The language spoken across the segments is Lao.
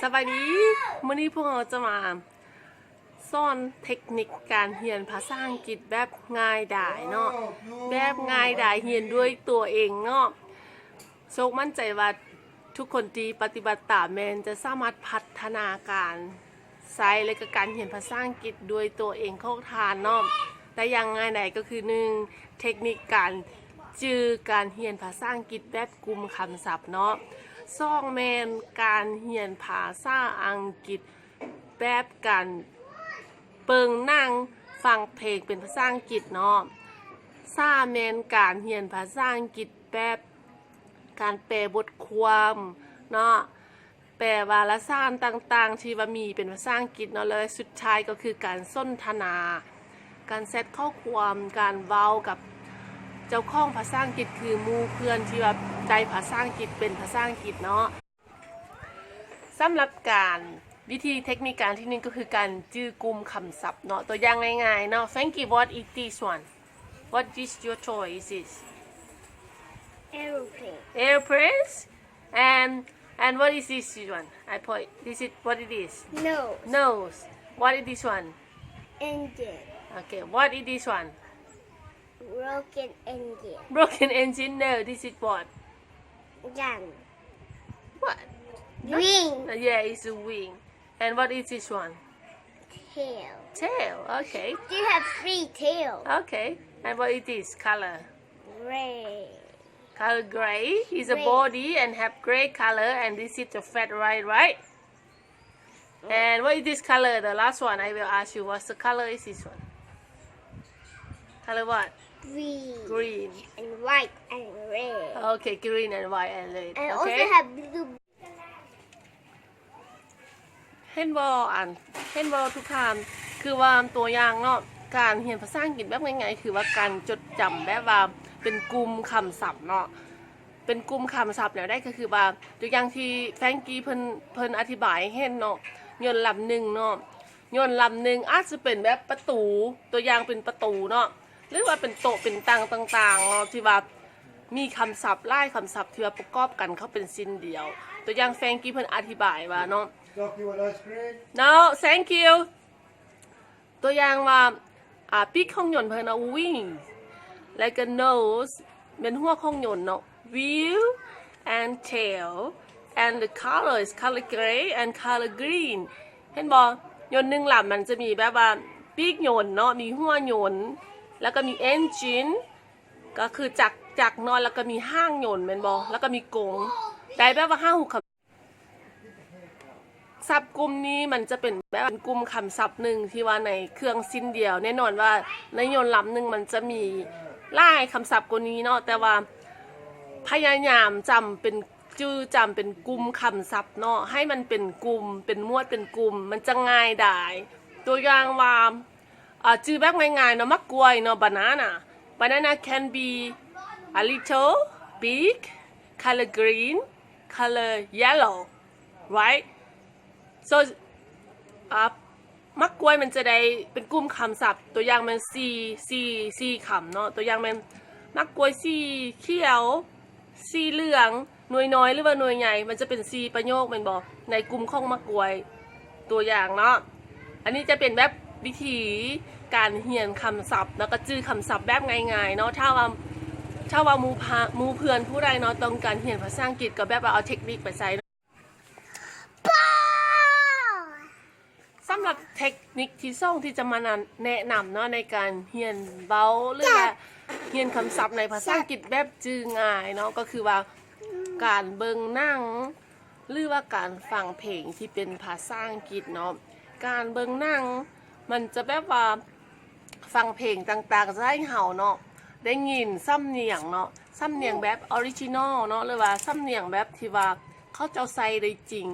ສະບາຍດີ ມື້ນີ້ພວກເຮົາຈະມາສອນເທັກນິກການຮຽນພາສາອັງກິດແບບງ່າຍດາຍເນາະ ແບບງ່າຍດາຍ ຮຽນດ້ວຍຕົວເອງເນາະ. ໂຊກໝັ້ນໃຈວ່າທຸກຄົນທີ່ປະຕິບັດຕາມແມ່ນຈະສາມາດພັດທະນາການໃຊ້ ແລະ ກໍການຮຽນພາສາອັງກິດດ້ວຍຕົວເອງຂອງທ່ານເນາະ ໄດ້ຢ່າງງ່າຍດາຍ ກໍຄື ໜຶ່ງ ເທັກນິກການຈື່ການຮຽນພາສາອັງກິດແບບກຸ່ມຄຳສັບເນາະ. ສອງ ແມ່ນການຮຽນພາສາອັງກິດແບບການເບິ່ງໜັງ, ຟັງເພງເປັນພາສາອັງກິດເນາະ. ສາມ ແມ່ນການຮຽນພາສາອັງກິດແບບການແປບົດຄວາມເນາະ, ແປວາລະສານຕ່າງໆທີ່ວ່າມີເປັນພາສາອັງກິດເນາະ. ແລະ ສຸດທ້າຍກໍຄືການສົນທະນາ, ການແຊັດຂໍ້ຄວາມ, ການເວົ້າກັບເຈົ້າຂອງພາສາອັງກິດ ຄືໝູ່ເພື່ອນທີ່ວ່າໄດ້ພາສາອັງກິດເປັນພາສາອັງກິດເນາະ. ສຳລັບການ ວິທີເທັກນິກການທີໜຶ່ງ ກໍຄືການຈື່ກຸ່ມຄຳສັບເນາະ. ຕົວຢ່າງງ່າຍໆເນາະ. Frankie, what is this one? What is your toy? Is this Aeroplane. Aeroplanes? And, and what is this one? I point. This is what it is. Nose. Nose. What is this one? Engine. Okay. What is this one? Broken engine. Broken engine? No. This is what? Gun. What? Wing. Yeah, it's a wing. And what is this one? Tail. Tail. Okay. You have three tails. Okay. And what is this color? Gray. Color gray is a body and have gray color, and this is the fat, right, right? And what is this color? The last one I will ask you, what's the color is this one? Color what? Green. Green. And white and red. Okay, green and white and red. And also have blue. ເຫັນບໍ່ ອັນ ເຫັນບໍ່ທຸກທ່ານ? ຄືວ່າຕົວຢ່າງເນາະ ການຮຽນພາສາອັງກິດແບບງ່າຍໆ ຄືວ່າການຈົດຈຳແບບວ່າເປັນກຸ່ມຄຳສັບເນາະ ເປັນກຸ່ມຄຳສັບແນວໃດ? ກໍຄືວ່າ ຕົວຢ່າງທີ່ Frankie ເພິ່ນ ເພິ່ນອະທິບາຍໃຫ້ເຫັນເນາະ ຍົນລຳໜຶ່ງເນາະ ຍົນລຳໜຶ່ງອາດຈະເປັນແບບປະຕູ ຕົວຢ່າງເປັນປະຕູເນາະ ຫຼືວ່າເປັນໂຕະເປັນຕັ່ງຕ່າງໆເນາະ ທີ່ວ່າ ມີຄຳສັບຫຼາຍຄຳສັບທີ່ວ່າປະກອບກັນເຂົ້າເປັນຊິ້ນດຽວ. ຕົວຢ່າງ Frankie ເພິ່ນອະທິບາຍວ່າເນາະ Doc, you want ice cream? No, thank you. ຕົວຢ່າງວ່າ ອາ ປີກຂອງຍົນເພິ່ນເນາະ wing, ແລ້ວກໍ nose ແມ່ນຫົວຂອງຍົນເນາະ wheel and tail and the color is color gray and color green. ເຫັນບໍ່? ຍົນໜຶ່ງລຳມັນຈະມີແບບວ່າປີກຍົນເນາະ ມີຫົວຍົນ ແລ້ວກໍມີ engine ກໍຄືຈັກ ຈັກເນາະ ແລ້ວກໍມີຫາງຍົນແມ່ນບໍ່? ແລ້ວກໍມີກົງ ໄດ້ແບບວ່າຫ້າຫົກຄຳ. ສັບກຸ່ມນີ້ມັນຈະເປັນແບບເປັນກຸ່ມຄຳສັບໜຶ່ງທີ່ວ່າໃນເຄື່ອງຊິ້ນດຽວ. ແນ່ນອນວ່າໃນຍົນລຳໜຶ່ງມັນຈະມີຫຼາຍຄຳສັບກວ່ານີ້ເນາະ ແຕ່ວ່າພະຍາຍາມຈຳເປັນ ຈື່ຈຳເປັນກຸ່ມຄຳສັບເນາະ ໃຫ້ມັນເປັນກຸ່ມ ເປັນໝວດ ເປັນກຸ່ມ ມັນຈະງ່າຍດາຍ. ຕົວຢ່າງວ່າ ອາ ຈື່ແບບງ່າຍໆເນາະ ໝາກກ້ວຍເນາະ banana. Banana can be a little, big, color green, color yellow, right? So ອາ ໝາກກ້ວຍມັນຈະໄດ້ເປັນກຸ່ມຄຳສັບ ຕົວຢ່າງແມ່ນສີ່ ສີ່ ສີ່ຄຳເນາະ ຕົວຢ່າງແມ່ນໝາກກ້ວຍສີຂຽວ ສີເຫຼືອງ ໜ່ວຍນ້ອຍ ຫຼືວ່າໜ່ວຍໃຫຍ່ ມັນຈະເປັນສີ່ປະໂຫຍກແມ່ນບໍ່ ໃນກຸ່ມຂອງໝາກກ້ວຍ ຕົວຢ່າງເນາະ. ອັນນີ້ຈະເປັນແບບວິທີການຮຽນຄຳສັບ ແລ້ວກໍຈື່ຄຳສັບແບບງ່າຍໆເນາະ. ຖ້າວ່າ ຖ້າວ່າໝູ່ພະ ໝູ່ເພື່ອນຜູ້ໃດເນາະ ຕ້ອງການຮຽນພາສາອັງກິດ ກໍແບບວ່າເອົາເທັກນິກໄປໃຊ້ເນາະ. ສຳລັບເທັກນິກທີສອງທີ່ຈະມານຳ ແນະນຳເນາະ ໃນການຮຽນເວົ້າ ຫຼືວ່າຮຽນຄຳສັບໃນພາສາອັງກິດແບບຈື່ງ່າຍເນາະ ກໍຄືວ່າການເບິ່ງໜັງ ຫຼືວ່າການຟັງເພງທີ່ເປັນພາສາອັງກິດເນາະ. ການເບິ່ງໜັງມັນຈະແບບວ່າ ຟັງເພງຕ່າງໆ ຈະໃຫ້ເຮົາເນາະ ໄດ້ຍິນສຳນຽງເນາະ ສຳນຽງແບບ original ເນາະ ຫຼືວ່າສຳນຽງແບບທີ່ວ່າເຂົາເຈົ້າໃຊ້ໄດ້ຈິງ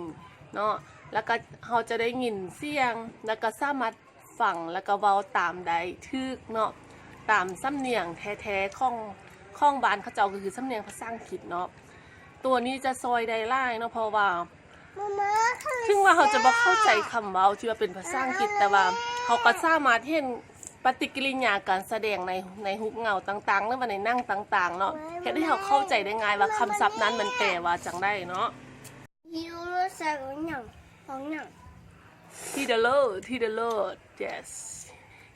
ເນາະ ແລ້ວກໍເຮົາຈະໄດ້ຍິນສຽງ ແລ້ວກໍສາມາດຟັງ ແລ້ວກໍເວົ້າຕາມໄດ້ຖືກເນາະ ຕາມສຳນຽງແທ້ໆຂອງ ຂອງບ້ານເຂົາເຈົ້າ ກໍຄືສຳນຽງພາສາອັງກິດເນາະ. ຕົວນີ້ຈະຊ່ອຍໄດ້ຫຼາຍເນາະ ເພາະວ່າ ເຖິງວ່າເຮົາຈະບໍ່ເຂົ້າໃຈຄຳເວົ້າທີ່ວ່າເປັນພາສາອັງກິດ ແຕ່ວ່າເຮົາກໍສາມາດເຫັນປະຕິກິລິຍາການສະແດງໃນ ໃນຮູບເງົາຕ່າງໆ ຫຼືວ່າໃນໜັງຕ່າງໆເນາະ ເຮັດໃຫ້ເຮົາເຂົ້າໃຈໄດ້ງ່າຍວ່າຄຳສັບນັ້ນມັນແປວ່າຈັ່ງໃດເນາະ. ຫິວໂລຊາກໍຫຍັງ Hit the road, hit the road. Yes,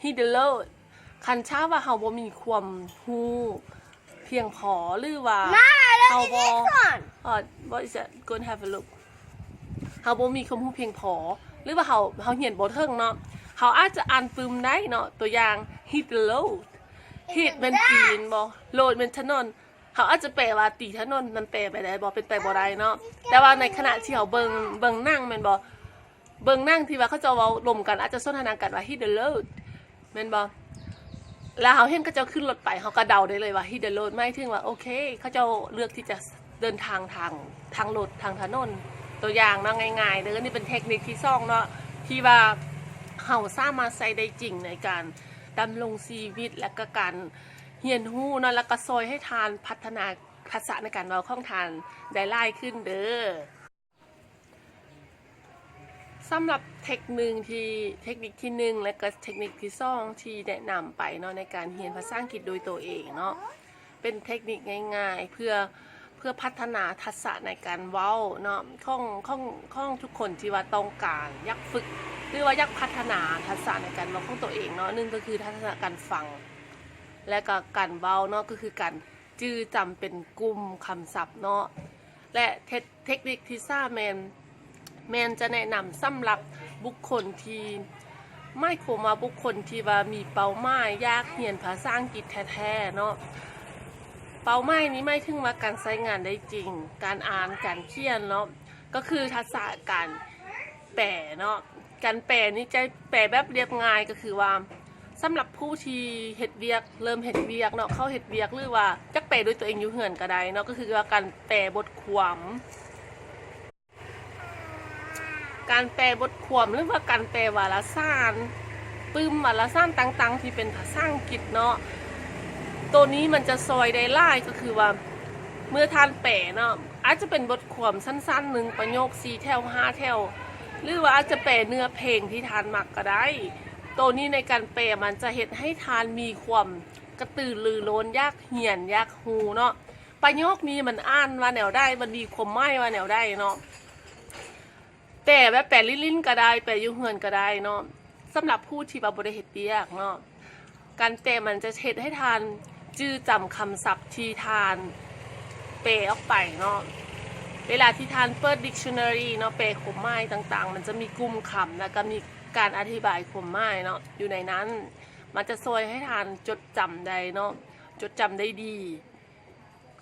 hit the road. ຄັນຖ້າວ່າເຮົາບໍ່ມີຄວາມຮູ້ພຽງພໍ ຫຼືວ່າເຮົາບໍ່ ເອີ what is that? Go and have a look. ເຮົາບໍ່ມີຄວາມຮູ້ພຽງພໍ ຫຼືວ່າເຮົາ ເຮົາຮຽນບໍ່ເຖິງເນາະ ເຮົາອາດຈະອ່ານປຶ້ມໄດ້ເນາະ. ຕົວຢ່າງ hit the road. Hit ແມ່ນຕີແມ່ນບໍ່? Road ແມ່ນຖະໜົນ. ເຮົາອາດຈະແປວ່າຕີຖະໜົນ ມັນແປໄປໄດ້ບໍ່? ເປັນໄປບໍ່ໄດ້ເນາະ. ແຕ່ວ່າໃນຂະນະທີ່ເຮົາເບິ່ງ ເບິ່ງໜັງແມ່ນບໍ່? ເບິ່ງໜັງທີ່ວ່າເຂົາເຈົ້າເວົ້າລົມກັນ ອາດຈະສົນທະນາກັນວ່າ hit the road ແມ່ນບໍ່? ແລ້ວເຮົາເຫັນເຂົາເຈົ້າຂຶ້ນລົດໄປ ເຮົາກໍເດົາໄດ້ເລີຍວ່າ hit the road ໝາຍເຖິງວ່າ ໂອເຄ ເຂົາເຈົ້າເລືອກທີ່ຈະເດີນທາງທາງ ທາງລົດ ທາງຖະໜົນ. ຕົວຢ່າງເນາະ ງ່າຍໆເດີ ນີ້ເປັນເທັກນິກທີສອງເນາະ ທີ່ວ່າເຮົາສາມາດໃຊ້ໄດ້ຈິງໃນການດຳລົງຊີວິດ ແລະກະການຮຽນຮູ້ເນາະ ແລະກະຊ່ອຍໃຫ້ທ່ານພັດທະນາທັກສະໃນການເວົ້າຂອງທ່ານໄດ້ຫຼາຍຂຶ້ນເດີ. ສຳລັບເທັກໜຶ່ງທີ່ ເທັກນິກທີໜຶ່ງ ແລະກະເທັກນິກທີສອງທີ່ແນະນຳໄປເນາະ ໃນການຮຽນພາສາອັງກິດໂດຍຕົວເອງເນາະ ເປັນເທັກນິກງ່າຍໆ ເພື່ອ ເພື່ອພັດທະນາທັກສະໃນການເວົ້າເນາະ ຂອງ ຂອງ ຂອງທຸກຄົນທີ່ວ່າຕ້ອງການຢາກຝຶກ ຫຼືວ່າຢາກພັດທະນາທັກສະໃນການເວົ້າຂອງຕົວເອງເນາະ. ໜຶ່ງກໍຄືທັກສະການຟັງ ແລະກະການເວົ້າເນາະ ກໍຄືການຈື່ຈຳເປັນກຸ່ມຄຳສັບເນາະ ແລະເທັກ ເທັກນິກທີສາມແມ່ນ ແມ່ນຈະແນະນຳສຳລັບບຸກຄົນທີ່ ໝາຍຄວາມວ່າບຸກຄົນທີ່ວ່າມີເປົ້າໝາຍຢາກຮຽນພາສາອັງກິດແທ້ໆເນາະ. ເປົ້າໝາຍນີ້ໝາຍເຖິງວ່າການໃຊ້ງານໄດ້ຈິງ ການອ່ານ ການຂຽນເນາະ ກໍຄືທັກສະການແປເນາະ. ການແປນີ້ຈະແປແບບລຽບງ່າຍ ກໍຄືວ່າ ສຳລັບຜູ້ທີ່ເຮັດວຽກ ເລີ່ມເຮັດວຽກເນາະ ເຂົ້າເຮັດວຽກ ຫຼືວ່າຢາກແປດ້ວຍຕົວເອງຢູ່ເຮືອນກໍໄດ້ເນາະ ກໍຄືວ່າການແປບົດຄວາມ ການແປບົດຄວາມ ຫຼືວ່າການແປວາລະສານ ປຶ້ມວາລະສານຕ່າງໆທີ່ເປັນພາສາອັງກິດເນາະ. ໂຕນີ້ມັນຈະຊ່ອຍໄດ້ຫຼາຍ ກໍຄືວ່າເມື່ອທ່ານແປເນາະ ອາດຈະເປັນບົດຄວາມສັ້ນໆ ໜຶ່ງປະໂຫຍກ ສີ່ແຖວ ຫ້າແຖວ ຫຼືວ່າອາດຈະແປເນື້ອເພງທີ່ທ່ານມັກກໍໄດ້. ໂຕນີ້ໃນການແປມັນຈະເຮັດໃຫ້ທ່ານມີຄວາມກະຕືລືລົ້ນ ຢາກຮຽນ ຢາກຮູ້ເນາະ. ປະໂຫຍກນີ້ມັນອ່ານວ່າແນວໃດ ມັນມີຄວາມໝາຍວ່າແນວໃດເນາະ. ແປແບບແປຫຼິ້ນໆກໍໄດ້ ແປຢູ່ເຮືອນກໍໄດ້ເນາະ. ສຳລັບຜູ້ທີ່ວ່າບໍ່ໄດ້ເຮັດວຽກເນາະ ການແປມັນຈະເຮັດໃຫ້ທ່ານຈື່ຈຳຄຳສັບທີ່ທ່ານແປອອກໄປເນາະ. ເວລາທີ່ທ່ານເປີດ dictionary ເນາະ ແປຄວາມໝາຍຕ່າງໆ ມັນຈະມີກຸ່ມຄຳ ແລ້ວກໍມີການອະທິບາຍຄວາມໝາຍເນາະ ຢູ່ໃນນັ້ນ. ມັນຈະຊ່ວຍໃຫ້ທ່ານຈົດຈຳໄດ້ເນາະ ຈົດຈຳໄດ້ດີ.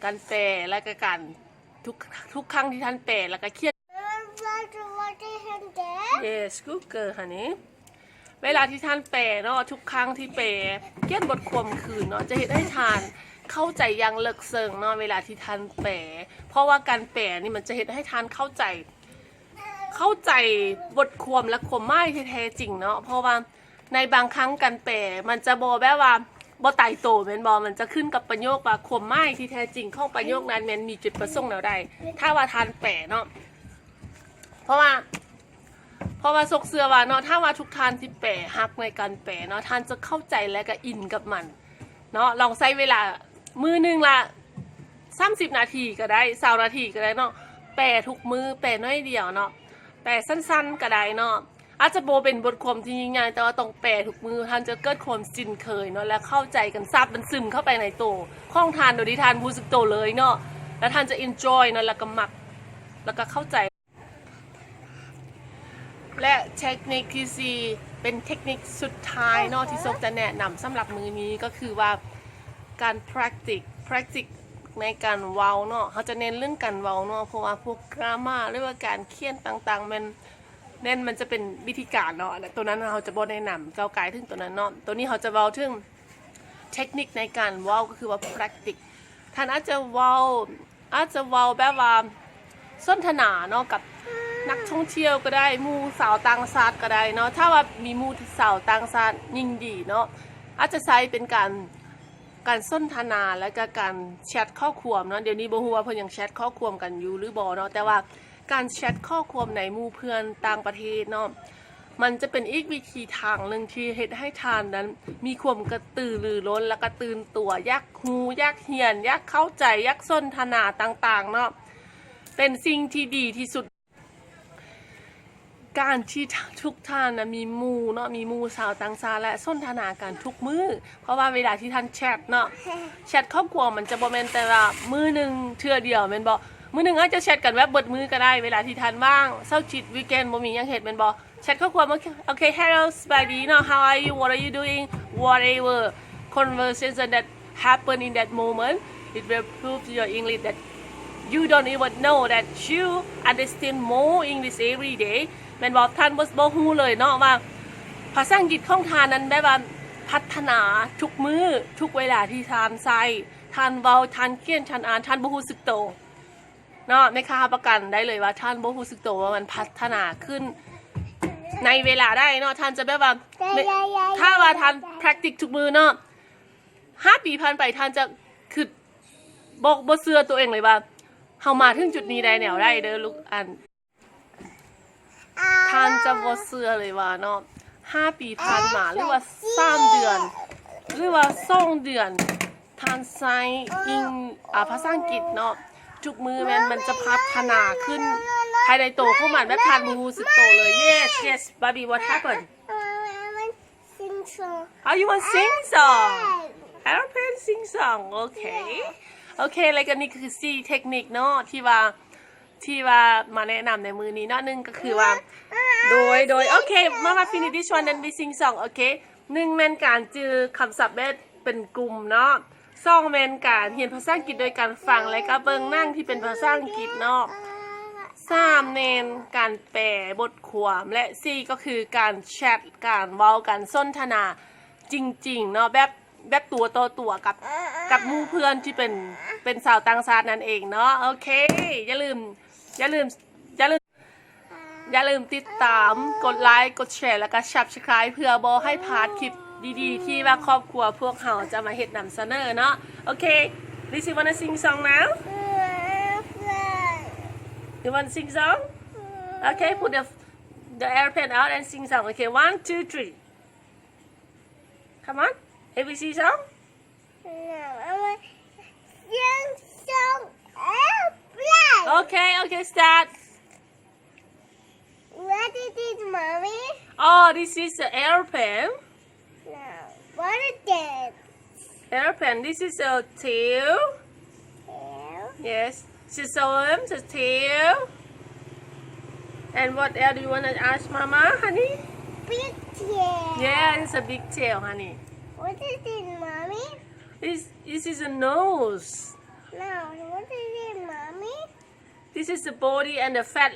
ການແປ ແລະກະການ ທຸກ ທຸກຄັ້ງທີ່ທ່ານແປ ແລະກະຂຽນ Yes, good girl, honey. ເວລາທີ່ທ່ານແປເນາະ ທຸກຄັ້ງທີ່ແປ ຂຽນບົດຄວາມຄືນເນາະ ຈະເຮັດໃຫ້ທ່ານເຂົ້າໃຈຢ່າງເລິກເຊິ່ງເນາະ ເວລາທີ່ທ່ານແປ. ເພາະວ່າການແປນີ້ມັນຈະເຮັດໃຫ້ທ່ານເຂົ້າໃຈ ເຂົ້າໃຈບົດຄວາມ ແລະ ຄວາມໝາຍທີ່ແທ້ຈິງເນາະ. ເພາະວ່າ ໃນບາງຄັ້ງການແປມັນຈະບໍ່ແບບວ່າບໍ່ຕາຍໂຕແມ່ນບໍ່? ມັນຈະຂຶ້ນກັບປະໂຫຍກວ່າຄວາມໝາຍທີ່ແທ້ຈິງຂອງປະໂຫຍກນັ້ນແມ່ນມີຈຸດປະສົງແນວໃດ ຖ້າວ່າທ່ານແປເນາະ. ເພາະວ່າ ເພາະວ່າສົກເຊື່ອວ່າເນາະ ຖ້າວ່າທຸກທ່ານທີ່ແປ ຮັກໃນການແປເນາະ ທ່ານຈະເຂົ້າໃຈ ແລະ ກະອິນກັບມັນເນາະ. ລອງໃຊ້ເວລາມື້ໜຶ່ງລະ ສາມສິບນາທີກໍໄດ້ ຊາວນາທີກໍໄດ້ເນາະ ແປທຸກມື້ ແປໜ້ອຍດຽວເນາະ ແປສັ້ນໆກໍໄດ້ເນາະ. ອາດຈະບໍ່ເປັນບົດຄວາມທີ່ຍິ່ງໃຫຍ່ ແຕ່ວ່າຕ້ອງແປທຸກມື້ ທ່ານຈະເກີດຄວາມຊິນເຄີຍເນາະ ແລະ ເຂົ້າໃຈກັນ ສາບມັນຊຶມເຂົ້າໄປໃນໂຕຂອງທ່ານ ໂດຍທີ່ທ່ານບໍ່ຮູ້ສຶກໂຕເລີຍເນາະ ແລະ ທ່ານຈະ enjoy ເນາະ ແລະ ກໍມັກ ແລະ ກໍເຂົ້າໃຈ. ແລະ ເທັກນິກທີສີ່ ເປັນເທັກນິກສຸດທ້າຍເນາະ ທີ່ສົກຈະແນະນຳສຳລັບມື້ນີ້ ກໍຄືວ່າ ການ practice practice ໃນການເວົ້າເນາະ ເຮົາຈະເນັ້ນເລື່ອງການເວົ້າເນາະ ເພາະວ່າພວກ grammar ຫຼືວ່າການຂຽນຕ່າງໆ ແມ່ນ ແມ່ນມັນຈະເປັນວິທີການເນາະ ໂຕນັ້ນເຮົາຈະບໍ່ແນະນຳ ກ້າວກາຍເຖິງໂຕນັ້ນເນາະ. ໂຕນີ້ເຮົາຈະເວົ້າເຖິງເທັກນິກໃນການເວົ້າ ກໍຄືວ່າ practice. ທ່ານອາດຈະເວົ້າ ອາດຈະເວົ້າແບບວ່າສົນທະນາເນາະ ກັບນັກທ່ອງທ່ຽວກໍໄດ້ ໝູ່ຊາວຕ່າງຊາດກໍໄດ້ເນາະ. ຖ້າວ່າມີໝູ່ຊາວຕ່າງຊາດຍິ່ງດີເນາະ ອາດຈະໃຊ້ເປັນການ ການສົນທະນາ ແລະກະການແຊັດຂໍ້ຄວາມເນາະ. ດຽວນີ້ບໍ່ຮູ້ວ່າເພິ່ນຍັງແຊັດຂໍ້ຄວາມກັນຢູ່ຫຼືບໍ່ເນາະ ແຕ່ວ່າການແຊັດຂໍ້ຄວາມໃນໝູ່ເພື່ອນຕ່າງປະເທດເນາະ ມັນຈະເປັນອີກວິທີທາງໜຶ່ງທີ່ເຮັດໃຫ້ທ່ານນັ້ນມີຄວາມກະຕືລືລົ້ນ ແລະກະຕື່ນຕົວ ຢາກຮູ້ ຢາກຮຽນ ຢາກເຂົ້າໃຈ ຢາກສົນທະນາຕ່າງໆເນາະ. ເປັນສິ່ງທີ່ດີທີ່ສຸດ. ການທີ່ທຸກທ່ານນະມີໝູ່ເນາະ ມີໝູ່ຊາວຕ່າງຊາດ ແລະ ສົນທະນາກັນທຸກມື້ ເພາະວ່າເວລາທີ່ທ່ານແຊັດເນາະ ແຊັດຄອບຄົວ ມັນຈະບໍ່ແມ່ນແຕ່ວ່າມື້ໜຶ່ງເທື່ອດຽວແມ່ນບໍ່? ມື້ໜຶ່ງອາດຈະແຊັດກັນແບບເບິດມື້ກໍໄດ້ ເວລາທີ່ທ່ານວ່າງ ເສົາອາທິດ ວີກເອນ ບໍ່ມີຫຍັງເຮັດແມ່ນບໍ່? ແຊັດຄອບຄົວມາ ໂອເຄ Hello ສະບາຍດີເນາະ How are you? What are you doing? Whatever conversation that happen in that moment, it will prove to your English that you don't even know that you understand more English every day ແມ່ນບໍ່? ທ່ານບໍ່ ບໍ່ຮູ້ເລີຍເນາະວ່າ ພາສາອັງກິດຂອງທ່ານນັ້ນແບບວ່າພັດທະນາທຸກມື້ ທຸກເວລາທີ່ທ່ານໃຊ້ ທ່ານເວົ້າ ທ່ານຂຽນ ທ່ານອ່ານ ທ່ານບໍ່ຮູ້ສຶກໂຕເນາະ. ແມ່ຄ້າຮັບປະກັນໄດ້ເລີຍວ່າທ່ານບໍ່ຮູ້ສຶກໂຕວ່າມັນພັດທະນາຂຶ້ນໃນເວລາໃດເນາະ. ທ່ານຈະແບບວ່າ ຖ້າວ່າທ່ານ practice ທຸກມື້ເນາະ ຫ້າປີຜ່ານໄປທ່ານຈະຄິດ ບໍ່ ບໍ່ເຊື່ອຕົວເອງເລີຍວ່າ ເຮົາມາເຖິງຈຸດນີ້ໄດ້ແນວໃດເດີລູກ ອັນ ທ່ານຈະບໍ່ເຊື່ອເລີຍວ່າເນາະ ຫ້າປີຜ່ານມາ ຫຼືວ່າສາມເດືອນ ຫຼືວ່າສອງເດືອນ ທ່ານໃຊ້ອິງ ອາ ພາສາອັງກິດເນາະ ທຸກມື້ແມ່ນມັນຈະພັດທະນາຂຶ້ນພາຍໃນໂຕຂອງມັນ ແບບທ່ານບໍ່ຮູ້ສຶກໂຕເລີຍ. Yes, yes, Barbie, what happened? Sing song. Oh, you want sing song? Aeroplane sing song. ໂອເຄ ໂອເຄ ແລ້ວກໍນີ້ກໍຄືສີ່ເທັກນິກເນາະ ທີ່ວ່າ ທີ່ວ່າມາແນະນຳໃນມື້ນີ້ເນາະ. ໜຶ່ງກໍຄືວ່າ ໂດຍ ໂດຍ ໂອເຄ Mama finish this one, then we sing song. ໂອເຄ ໜຶ່ງແມ່ນການຈື່ຄຳສັບແບບເປັນກຸ່ມເນາະ. ສອງແມ່ນການຮຽນພາສາອັງກິດໂດຍການຟັງ ແລະກໍເບິ່ງໜັງທີ່ເປັນພາສາອັງກິດເນາະ. ສາມແມ່ນການແປບົດຄວາມ ແລະ ສີ່ກໍຄືການແຊັດ ການເວົ້າ ການສົນທະນາຈິງໆເນາະ ແບບ ແບບຕົວຕໍ່ຕົວກັບ ກັບໝູ່ເພື່ອນທີ່ເປັນ ເປັນຊາວຕ່າງຊາດນັ້ນເອງເນາະ. ໂອເຄ ຢ່າລືມ ຢ່າລືມ ຢ່າລືມ ຢ່າລືມຕິດຕາມ ກົດໄລ ກົດແຊ ແລ້ວກໍ Subscribe ເພື່ອບໍ່ໃຫ້ພາດຄລິບດີໆ ທີ່ວ່າຄອບຄົວພວກເຮົາຈະມາເຮັດນຳສະເໜີເນາະ. ໂອເຄ Lizzy wanna sing song now? You wanna sing song? Okay, put the, the airplane out and sing song. Okay, one, two, three. Come on, A B C song. No, I want sing song airplane. Okay, okay, start. What is this, Mommy? Oh, this is an airplane. No, what is this? Airplane, this is a tail. Tail. Yes. This is arms, a tail. And what else do you wanna ask Mama, honey? Big tail. Yeah, it's a big tail, honey. What is it, Mommy? This, this is a nose. No, what is it, Mommy? This is the body and the fat